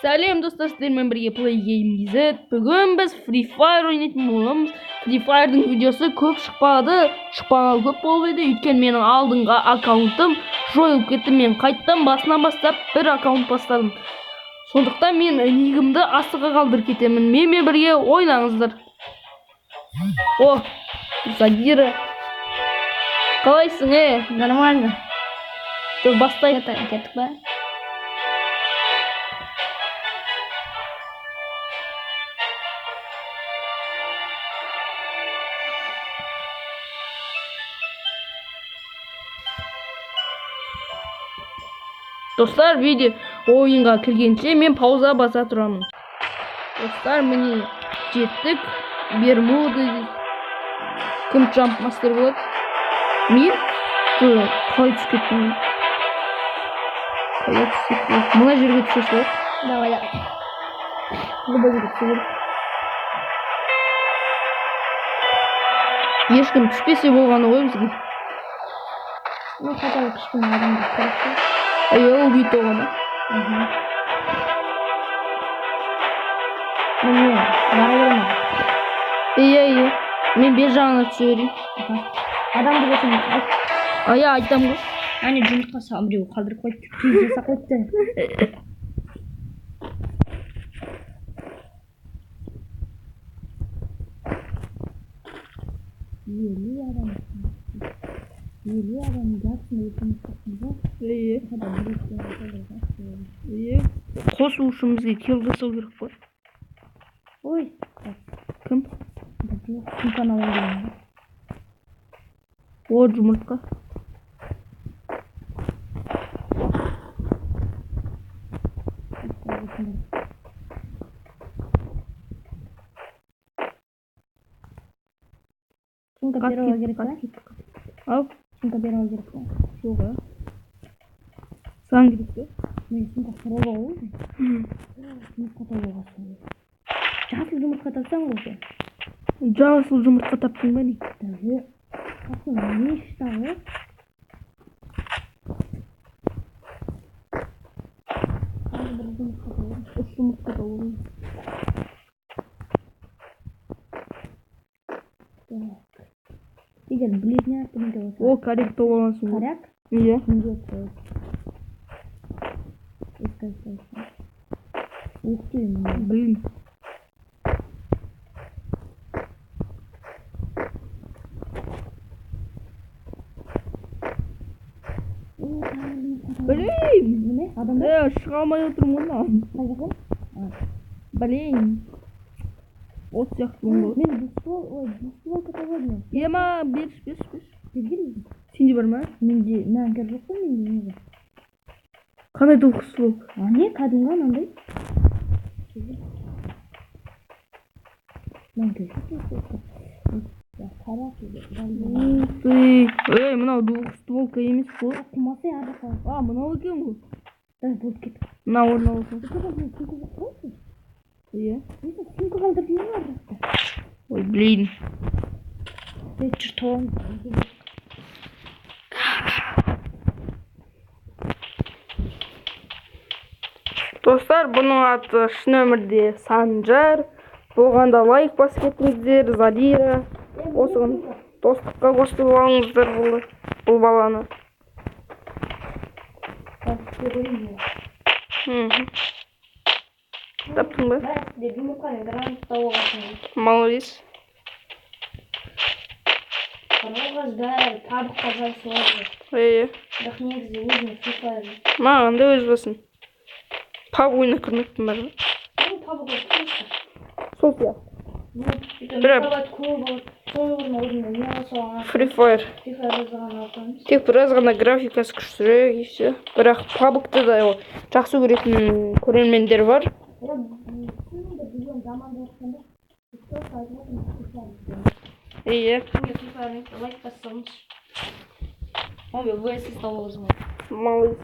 Сәлем, достар, сіздермен бірге Play Game KZ. Бүгін біз Free Fire ойнайтын боламыз. Free Fire'дың видеосы көп шықпады. Шықпағалы көп болып еді. Өйткені менің алдыңғы аккаунтым жойылып кетті. Мен қайттан басынан бастап бір аккаунт бастадым. Сондықтан мен нигімді астыға қалдырып кетемін. Менімен бірге ойнаңыздар. О, Задира. Қалайсың, е? Нормально. Жүр, бастайық. Кеттік па? Достар, видео ойынға кіргенше мен пауза баса тұрамын. Достар, міне жеттік. Бермуды. Кім джамп мастер болады? Мен? Жоқ, қалай түсіп кеттім мен? Қалай түсіп кеттім? Мына жерге түсе салайық. Давай, давай. Мына жерге түсе керек. Ешкім түспесе болғаны ғой бізге. Ну, хотя бы кішкене адамдар керек қой. Ей, ол бүйтіп оғана. Мгм. Ну, не, бара беремін. Иә, иә. Мен бер жағына түсе берейін. Аха. Адамды көрсем, айт. А, иә, айтамын ғой. Әне жұмыртқа саған біреу қалдырып қойыпты. Тез жасап қойыпты. 50 адам. 50 адам жартысында екеуміз шықтық ғой. Иә. Хотя бы бір екіден қалдырып. Иә. Қосу үшін бізге килл жасау керек қой. Ой, Кім? жоқ, сумканы алайын деген ғой. О, жұмыртқа. Сумка Қат беріп алу кетті, керек қат па? кетті. Ау, Сумка беріп алу керек па? жоқ, а. Саған керек пе? Мен сумка сұрап алу ғой. Жұмыртқа табуға соң. Жасыл жұмыртқа тапсаң ғой сен. Жасыл жұмыртқа таптың ба не? Да жоқ. Таптым, не іш тағы? Тағы бір жұмыртқа табамын. Үш жұмыртқа табуым. Так. Егер близняк бірдеңе болса. О, коряк тауып алғансың ғой. Коряк? Иә. Міндетті. Искать болса. Ух ты, мына. Блин. О, тағы бір жұмыртқа табамын. Блин. Неме? Адамдар? Е, шыға алмай отырмын ғой мына. Қай жақта? Блин. От сияқтымын ғой. Мен двуствол, ой, двустволка тауып алдым. Ема, берші, берші, берші. Бергенбіз. Сенде бар ма? Менде маған керек жоқ қой, менде не бар? Қандай двухствол? А не, кәдімгі анандай. Маған керек жоқ двустволка. Қарап Ух ты. Ей, мынау двухстволка емес қой. Қумасай ар жаққа. А, мынау екен ғой. Давай, болып кеттік. Мына орын аласың. Сумка жоқ қой сен. Иә. Мен сумка қалдырдым ғой ар жақта. Ой, блин. Ей, жүр, тоғым. Достар, бұның аты шын өмірде Санжар. Болғанда лайк басып кетіңіздер, Задира. Осыған достыққа қосып алыңыздар бұл баланы. Мгм. Таптың ба? Жұмыртқамен гранат тауып алғансың. Молодец. Қорғас бәрі табыққа жайсып алды. Е, Бірақ негізі өзім Free Fire. маған да өз басым. Паб ойнап көрмеппін бар ғой. Мен табық просто. Сол сияқты. Бірақ- Мегабайт көп болады. Соның орнына өзіңе не ала салған. Free Fire. Free Fire жазған алып қоямыз. Тек біраз ғана графикасы күштірек и все. Бірақ пабгты да жақсы көретін көрермендер бар. Иә, түсінді білген жаман жатқанда. Просто айтып отырмын Free Fire. Иә. Кімге Free Fire лайк бассаңыз. Оны VSS тауып аласың. Молодец.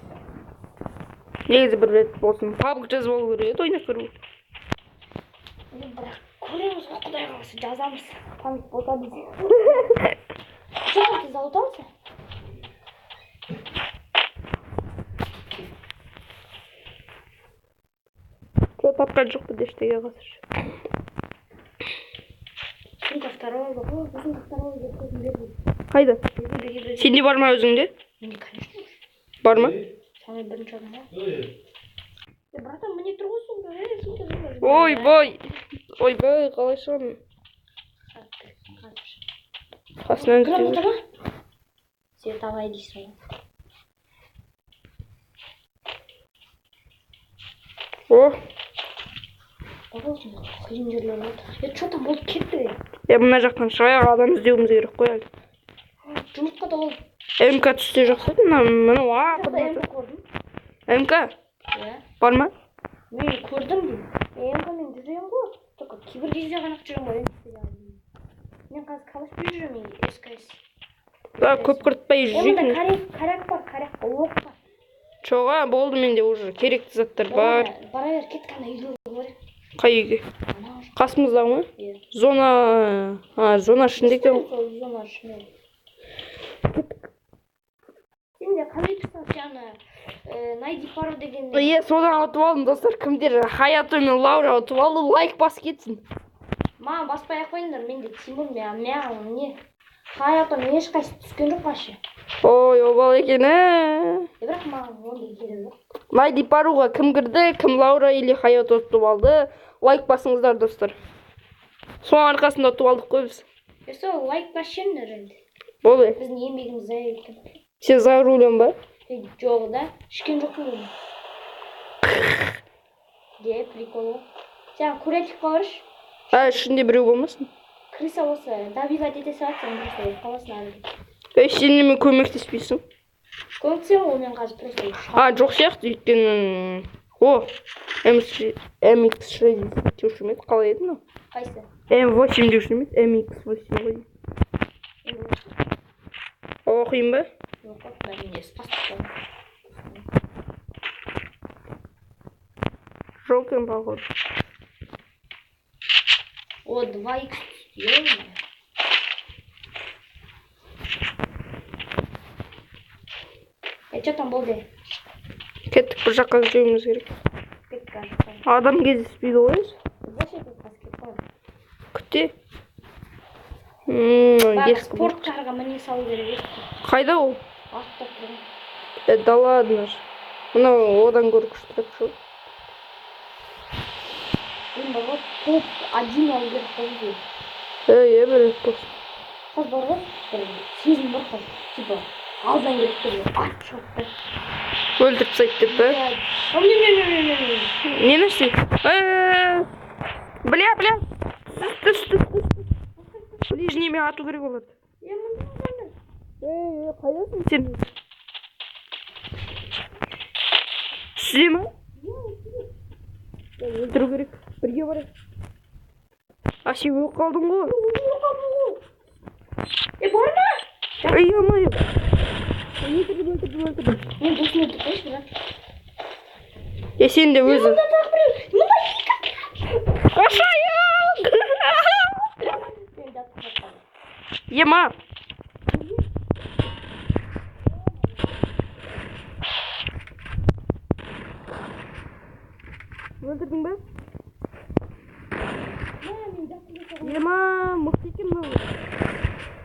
Негізі бір рет болсын пабг жазып алу керек еді, ойнап көру. Бірақ көреміз ғой, құдай қаласа жазамыз. Память бота бізде. Жоқ, ты залутался? Тапқан жоқпын ештеңе қазір. Сумка второго. О, сумка второго деп көзім берді. Қайда? Беге, беге. Сенде бар ма, өзіңде? Менде, конечно. Бар ма? Самый бірінші орын ғой. Е, братан, міне тұр ғой сумка. Е, сумка, сумка. Ойбай, ойбай, қалай шығамын? Қасынан Граната іздеу. ма? Световая дейсің ғой. О. Бар осындай қиын жерлер болады. Е, че там болып кетті? Е, мына жақтан шығайық, адам іздеуіміз керек қой әлі. Жұмыртқа да ол. МК түссе жақсы еді. Мына, мынау, а. Жақта МК көрдім. МК Иә. бар ма? Мен көрдім деймін. Мен МК-мен жүремін ғой. Только кейбір кезде ғана жүремін ғой. Мен қазір калашпен жүремін, СКС. Да, көп құртпай Е, мында жүрейік. коряк, коряк бар, коряк, оқ бар. Жоға, болды, менде уже керекті заттар бар. Бара бер, кеттік, ана үйге барайық. Қай үйге? Ана жақ. Қасымыздағы ма? Иә. Зона, а, зона ішінде екен ғой. Сол зона ішінде. Сенде қалай тұрсың, ана найди пару деген? Е, содан ұтып алдым, достар. Кімдер Хаято мен Лаура ұтып алды, лайк басып кетсін. Маған баспай ақ қойыңдар, менде Тимур, мяу, не. Хаятон ешқайсысы түскен жоқ вообще. Ой, обал екен, ә. Е, бірақ маған ондай керек жоқ. Найди паруға кім кірді, кім Лаура или Хаято ұтып алды, лайк басыңыздар, достар. Соның арқасында ұтып алдық қой біз. Е, сол лайк басып жіберіңдер енді. Болды. Біздің еңбегіміз зая кеткен. Сен за рулем ба? Е, жоқ да, ішкен жоқпын мен. Де, прикол ғой. Сен курятникқа баршы. А, ішінде біреу болмасын. Крыса болса, добивать ете салады, сен просто өліп қаласың ары. Ей, сен немен көмектеспейсің? Көмектесемін ғой мен қазір просто. А, жоқ сияқты, өйткені, о, MX6 деуші ме еді, қалай еді мынау? Қайсы? М8 деуші ме еді? MX8 ғой. Оқиын ба? Жоқ, бәріне спастық. Жоқ екен, походу. О, 2х түсті, ё. Е, че там болды? Кеттік, бір жаққа іздеуіміз керек. Кеттік ар жаққа. Адам кездеспейді ғой өзі. Зачем тут қазір кетіп қалады? Күте. Бағана Ескі. спорткарға міне салу керек еді. Қайда ол? Артта тұрған. Е, да ладно же. Мынау одан гөрі күштірек шығар. Мен бар ғой, топ один алу керек қой бізге. Ей, е, бір рет болсын. Қазір бар ғой, бір сезім бар қазір. Типа, алдынан келіп тұр, атып шығады да. Өлтіріп тастайды деп па? Иә. О, міне, міне, міне, міне, міне. Не нәрсе? Э, бля, бля. Түс, түс, түс, түс. Ближниймен ату керек болады. Е, мында, мында. Ей, қайдасың сен? Түсіне ма? Өлтіру керек. Бірге барайық. А, сен өліп қалдың ғой. Е, барма! Ей, ё-моё. Өлтірдім, өлтірдім, өлтірдім. Мен досым өлтіріп қойшы, брат. Е, сен де өзі. Мында тағы біреу. Мында екі. Қашайық! Мен жатып қалдым. Ема. Өлтірдің бе? Мә, мен жатып қалдым. Ема, мықты екен мынау.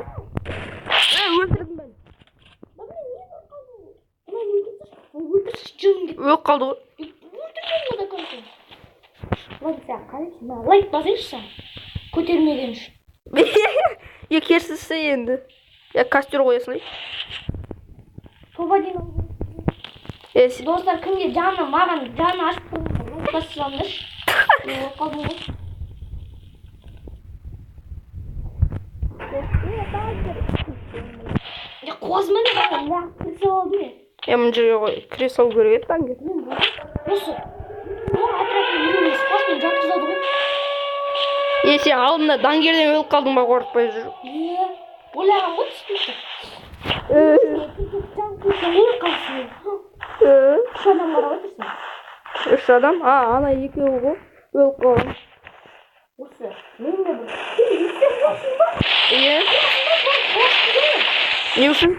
Е, өлтірдім бе? Да, блин, не өліп қалдың? Мына өлтірші. Өлтірші, жыным кетті. Өліп қалды ғой. Өлтірмедім до конца. Ладно, сен қалайсың? Мына лайк басайыншы сен. Көтермеген үшін. Е, керісінше енді. Е, костер қоя салайын. Топ один алу керек. Е, Достар, кімге жаны, маған жаны ашып тұрған, лайк басып салыңдаршы. Мен өліп қалдым ғой. Е, қуасың ба не? Лақтырып салдым мен. Е, мына жерге қой, кіре салу керек еді таңге. Мен осы отрядта елу спаспен жатқызады ғой. Е, сен алдында даңгерден өліп қалдың ба, қорықпай жүр? Е, ойлаған ғой түспейді. Өліп қалсын. Үш адам қарап отырсың. Үш адам? А, ана екеуі ғой. Өліп қалған. Осы мен де бір сен жоқсың ба? Е. Не үшін?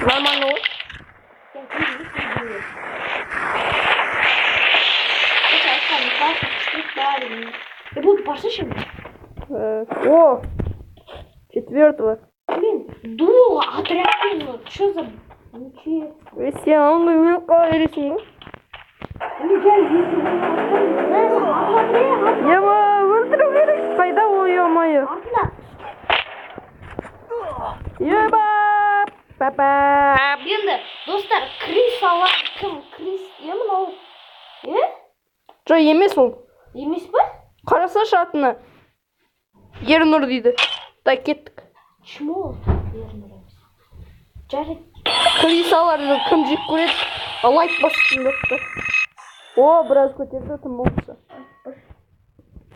Нормально ғой. Я кіргізіп. Айтқан классно, күшті бәрі. Е, болды, барсайшы енді. О, четвертого. Блин, дуо отрядпен, ну, что за ничего? Е, сен аңға өліп қала бересің ғой. Блин, я екі. Ема, өлтіру керек. Қайда ол, ё-моё? Артында. Еба! Папа! Енді, достар, крысалар кім? Крис, е, мынау. Е? Жоқ, емес ол. Емес па? Қарасашы атына. Ернұр дейді. Так, кеттік. Чмо ол? Ернұр емес. Жарайды. Крысаларды кім жек көреді? Лайк бассын достар. О, біраз көтерді, тым болмаса.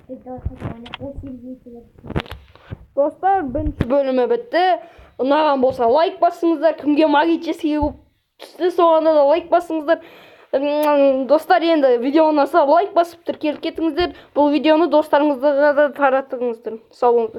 Давай, хотя бы 18. Достар, бірінші бөлімі бітті. Ұнаған болса, лайк басыңыздар. Кімге магический болып түсті, соған да лайк басыңыздар. Достар, енді видео ұнаса, лайк басып, тіркеліп кетіңіздер. Бұл видеоны достарыңызға да таратыңыздар. Сау болыңыздар.